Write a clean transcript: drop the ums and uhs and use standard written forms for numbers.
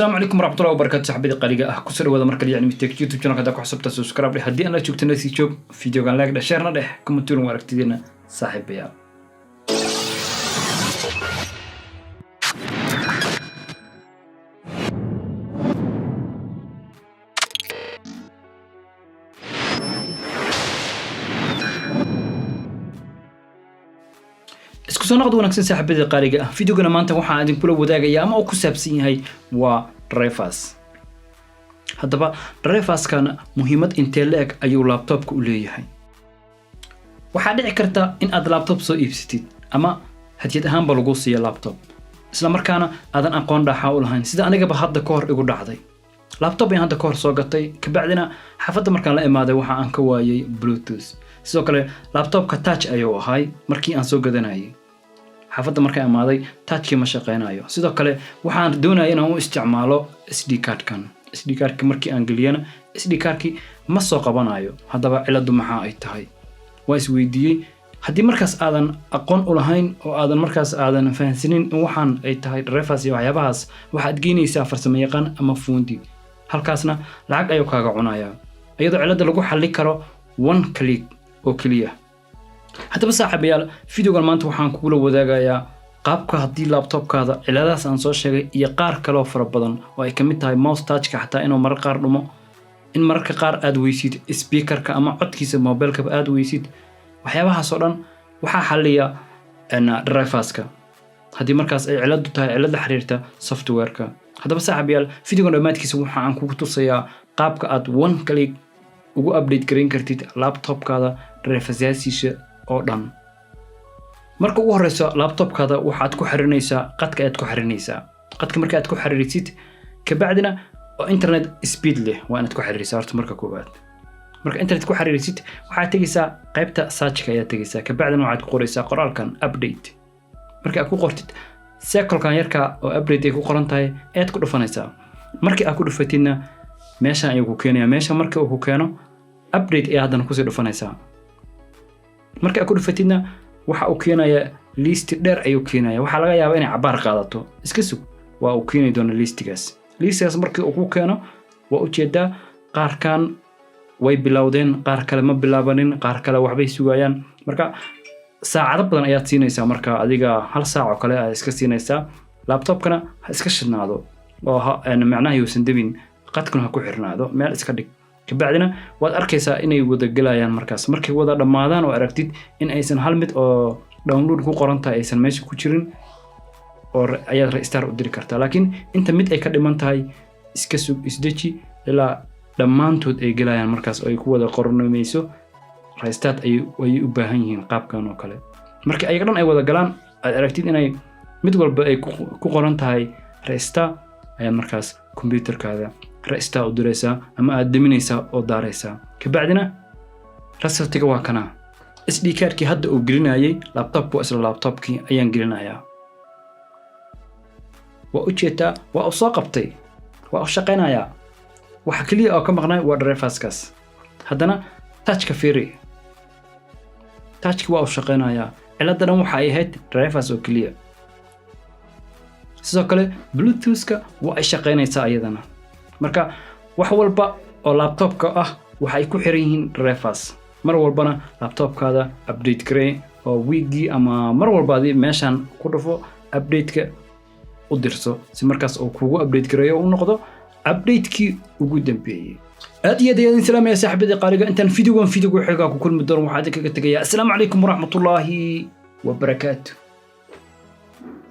Asalaamu calaykum waraxmatullahi wabarakaatu, saxbadii qaaliga ah, kusoo dhawaada markale yacni Tech YouTube channel. Haddaa ku xusubta, subscribe dheh. Haddii aan la joogtana, sii joog. Videogan like dheh, share na dheh, commentuun waa aragtidiina, saaxiibayaal. Isku soo noqod wanaagsan, saaxiibadii qaaliga ah. Videogana maanta waxaan idinkula wadaagaya ama uu ku saabsan yahay waa drivers. Haddaba driverskan muhiimad intee la-eg ayuu laptopka u leeyahay? Waxaa dhici karta in aad laptop soo iibsatid ama hadiyad ahaanba lagu siiyo laptop, isla markaana aadan aqoon dhaaxa u lahayn, sida anigaba hadda ka hor igu dhacday. Laptop ayaan hadda ka hor soo gatay, kabacdina xaafadda markaan la imaaday waxa aan ka waayay Bluetooth. Sidoo kale laptopka touch ayuu ahay markii aan soo gadanayay. Xaafadda markaan imaaday, touchkii ma shaqeynayo. Sidoo kale waxaan doonaya inaan u isticmaalo SD cardkan. SD cardka markii aan geliyana, SD cardkii ma soo qabanayo. Haddaba ciladu maxaa ay tahay waa isweydiiyey. Haddii markaas aadan aqoon u lahayn oo aadan markaas aadan fahansanin in waxaan ay tahay drivers iyo waxyaabahaas, waxaad geynaysaa farsamo yaqaan ama fuundi, halkaasna lacag ayuu kaaga cunayaa, iyadoo cilada lagu xalli karo one click oo keliya. Haddaba saaxiibayaal, videogan maanta waxaan kugula wadaagayaa qaabka haddii laptopkaada ciladahaas aan soo sheegay iyo qaar kaloo fara badan oo ay ka mid tahay mouse touchka xataa inuu marar qaar dhumo, in mararka qaar aad weysid speakerka ama codkiisa mobilkaba aad weysid, waxyaabahaas oo dhan waxaa xalliya driverska haddii markaas ay ciladu tahay cilad la xiriirta softwareka. Haddaba saaxiibayaal, videogan dhammaadkiisa waxa aan kugu tusayaa qaabka aad one click ugu update garayn kartid laptopkaada driversyashiisa oo dhan. Marka ugu horeysa, laptopkaada waxaad ku xirinaysaa qadka. Ayaad ku xirinaysaa qadka. Marka aad ku xiriirisid kabacdina, oo internet speed leh waa inaad ku xiriirisaa horta marka koowaad. Marka internet ku xiriirisid, waxaad tegaysaa qaybta searchka ayaad tegaysaa. Kabacdina waxaad ku qoraysaa qoraalkan update. Marka aad ku qortid, circlekan yarka oo update ay ku qoran tahay ayaad ku dhufanaysaa. Markii aad ku dhufatidna, meeshan ayuu ku keenaya. Meesha marka uu ku keeno, update ayaa haddana kusii dhufanaysaa. Marka aad ku dhufatidna, waxa uu keenayaa listi dheer ayuu keenaya. Waxaa laga yaabaa inay cabaar qaadato, iska sug, waa uu keeni doona listigaas. Listigaas markii uu ku keeno, waa ujeedaa, qaarkan way bilowdeen, qaar kale ma bilaabanin, qaar kale waxbay sugayaan. Marka saacado badan ayaad siinaysaa. Marka adiga hal saac oo kale aad iska siinaysaa. Laptopkana ha iska shidnaado oo macnaha yuusan debin, qadkuna ha ku xirnaado, meel iska dhig. Kabacdina waad arkaysaa inay wada gelayaan. Markaas markay wada dhammaadaan oo aragtid in aysan hal mid oo download ku qoran tahay aysan meesha ku jirin oo ayaad restart u diri kartaa. Laakiin inta mid ay ka dhiman tahay, iska sug, isdeji ilaa dhammaantood ay gelayaan. Markaas oo ay ku wada qornamayso restart ayay u baahan yihiin qaabkan oo kale. Marka ayaga dhan ay wada galaan, aad aragtid inay mid walba ay ku qoran tahay restart, ayaad markaas computerkaada restart u diraysaa ama aad deminaysaa oo daaraysaa. Kabacdina resultiga waa kana. SD cardkii hadda uu gelinayay laptopka waa isla laptopkii ayaan gelinayaa. Waa ujeedaa, waa u soo qabtay, waa u shaqaynayaa. Waxa keliya oo ka maqnay waa driverskaas. Haddana touchka fiiri, touchki waa u shaqaynayaa. Cilada dhan waxa ay ahayd drivers oo keliya. Sidoo kale Bluetoothka waa ay shaqaynaysaa iyadana. Marka wax walba oo laptopka ah waxa ay ku xiran yihiin drivers. Mar walbana laptopkaada update garee oo wiigii ama mar walba adi meeshan ku dhufo, update-ka u dirso, si markaas uu kugu update gareeyo, u noqdo update-kii ugu dambeeyey. Aad iyo aad ayaan idin salaamaya, saaxiibadii qaaliga. Intaan videogan videoga xigaa ku kulmi doono, waxaa idinkaga tegayaa asalaamu calaykum waraxmatullaahi wabarakaatu.